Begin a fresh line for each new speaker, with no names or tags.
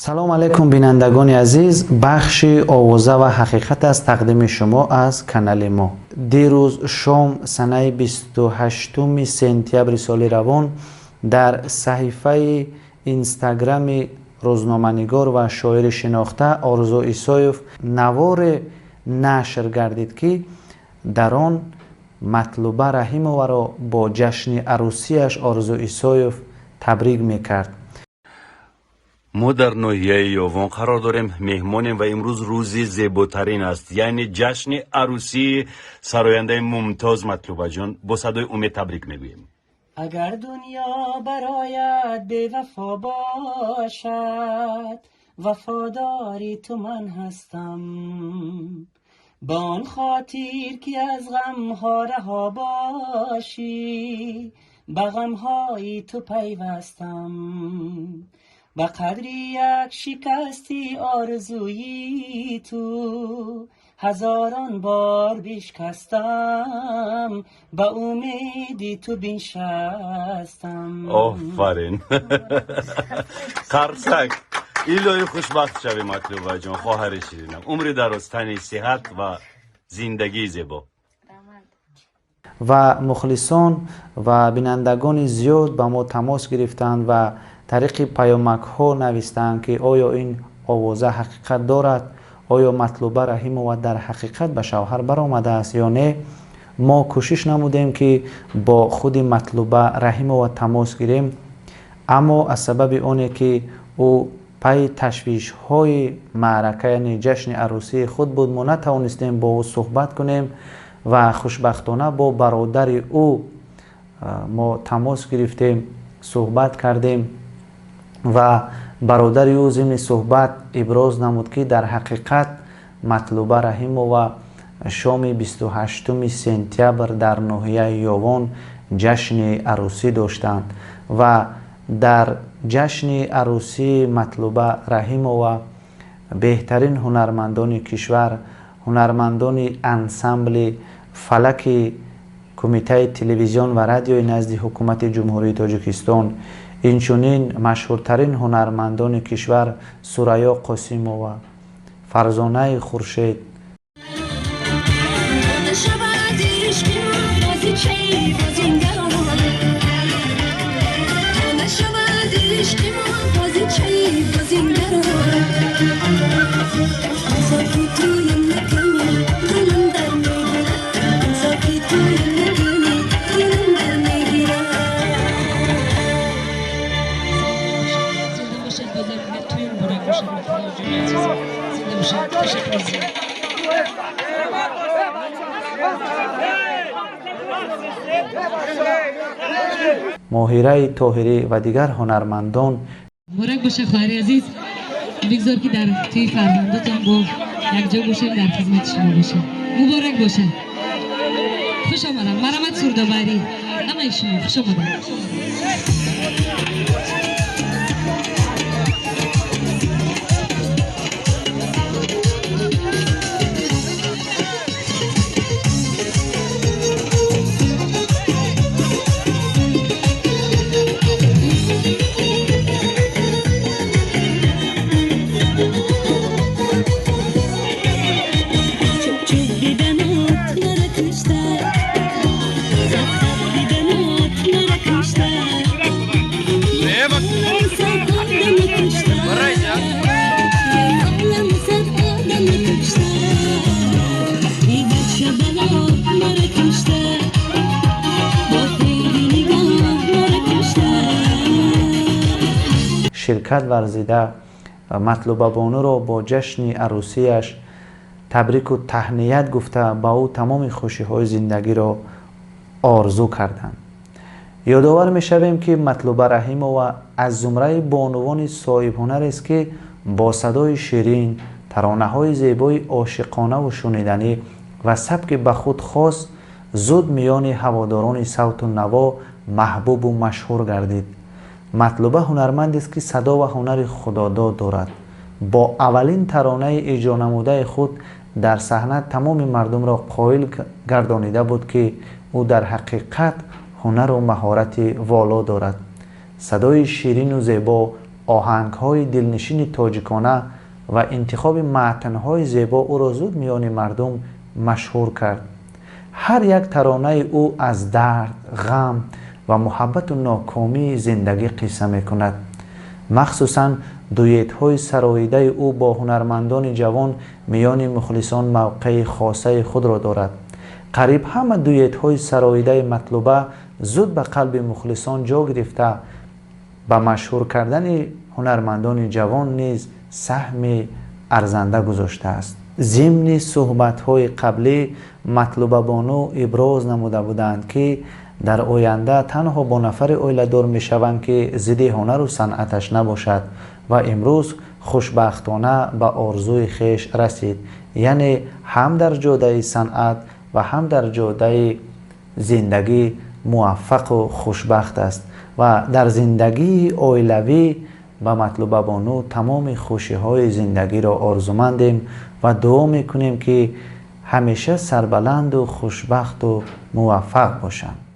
Салом алейкум, бинандагони азиз. Бахши овоза ва ҳақиқат аст тақдими шумо аз канали мо. Дирӯз шом, санаи 28 сентябри соли равон, дар саҳифаи инстаграми рӯзноманигор ва шоири шинохта Орзу Исоев наворе нашр гардид, ки дар он Матлуба Раҳимоваро бо ҷашни арӯсияш Орзу Исоев табрик мекард.
Мо дар ноҳияи Ёвон қарор дорем, меҳмонем ва имрӯз рӯзи зеботарин аст, яъне ҷашни арӯсии сарояндаи мумтоз Матлубаҷон. Бо садои умед табрик мегӯем.
Агар дунё бароят бевафо бошад, вафодори ту ман ҳастам, ба он хотир ки аз ғамҳо раҳо бошӣ, ба ғамҳои ту пайвастам, ба қадри як шикасти орзуи ту ҳазорон бор бишкастам, ба умеди ту биншастам.
Офарин, қарсак! Илоҳӣ хушбахт шавӣ, Матлубаҷон, хоҳари ширинам. Умри дароз, тани сиҳат ва зиндагии зебо.
Ва мухлисон ва бинандагони зиёд ба мо тамос гирифтанд ва тариқи паёмакҳо навистанд, ки оё ин овоза ҳақиқат дорад, оё Матлуба Раҳимова дар ҳақиқат ба шавҳар баромадааст ё не. Мо кӯшиш намудем, ки бо худи Матлуба Раҳимова тамос гирем, аммо аз сабаби оне ки ӯ пайи ташвишҳои маърака, яъне ҷашни арӯсии худ буд, мо натавонистем бо ӯ суҳбат кунем. Ва хушбахтона бо бародари ӯ мо тамос гирифтем, суҳбат кардем ва бародари ӯ зимни суҳбат иброз намуд, ки дар ҳақиқат Матлуба Раҳимова шоми 28 сентябр дар ноҳияи Ёвон ҷашни арӯсӣ доштанд ва дар ҷашни арӯсии Матлуба Раҳимова беҳтарин ҳунармандони кишвар, ҳунармандони ансамбли фалаки Кумитаи телевизион ва радиои назди Ҳукумати Ҷумҳурии Тоҷикистон, инчунин машҳуртарин ҳунармандони кишвар Сурайё Қосимова, Фарзонаи Хуршед, Моҳираи Тоҳирӣ ва дигар ҳунармандон.
Муборак боша, хоҳари азиз. Бигзор, ки дар тӯи фарзандотон бо якҷо бошем, дар хизмати шумо бошем. Муборак боша, хуш омадам. Марҳамат, сурдобарӣ, ҳамаи шумо хуш омадам.
Ширкат варзида, Матлубабонуро бо ҷашни арӯсияш табрику таҳният гуфта, ба ӯ тамоми хушиҳои зиндагиро орзу карданд. Ёдовар мешавем, ки Матлуба Раҳимова аз зумраи бонувони соҳибҳунарест, ки бо садои ширин, таронаҳои зебои ошиқонаву шуниданӣ ва сабки ба худ хос зуд миёни ҳаводорони савту наво маҳбубу машҳур гардид. Матлуба ҳунармандест, ки садо ва ҳунари худодод дорад. Бо аввалин таронаи иҷронамудаи худ дар саҳна тамоми мардумро қоил гардонида буд, ки ӯ дар ҳақиқат ҳунару маҳорати воло дорад, садои ширину зебо, Оҳангҳои дилнишини тоҷикона ва интихоби матнҳои зебо ӯро зуд миёни мардум машҳур кард. Ҳар як таронаи ӯ аз дард, ғам ва муҳаббату нокомии зиндагӣ қисса мекунад. Махсусан дуетҳои сароидаи ӯ бо ҳунармандони ҷавон миёни мухлисон мавқеи хосаи худро дорад. Қариб ҳама дуетҳои сароидаи Матлуба зуд ба қалби мухлисон ҷо гирифта, ба машҳур кардани ҳунармандони ҷавон низ саҳми арзанда гузоштааст. Зимни суҳбатҳои қаблӣ Матлубабону иброз намуда буданд, ки дар оянда танҳо бо нафаре оиладор мешаванд, ки зидди ҳунару санъаташ набошад ва имрӯз хушбахтона ба орзуи хеш расид, яъне ҳам дар ҷодаи санъат ва ҳам дар ҷодаи зиндагӣ муваффақу хушбахт аст ва дар зиндагии оилавӣ ба Матлубабону тамоми хушиҳои зиндагиро орзумандем ва дуо мекунем, ки ҳамеша сарбаланду хушбахту муваффақ бошанд.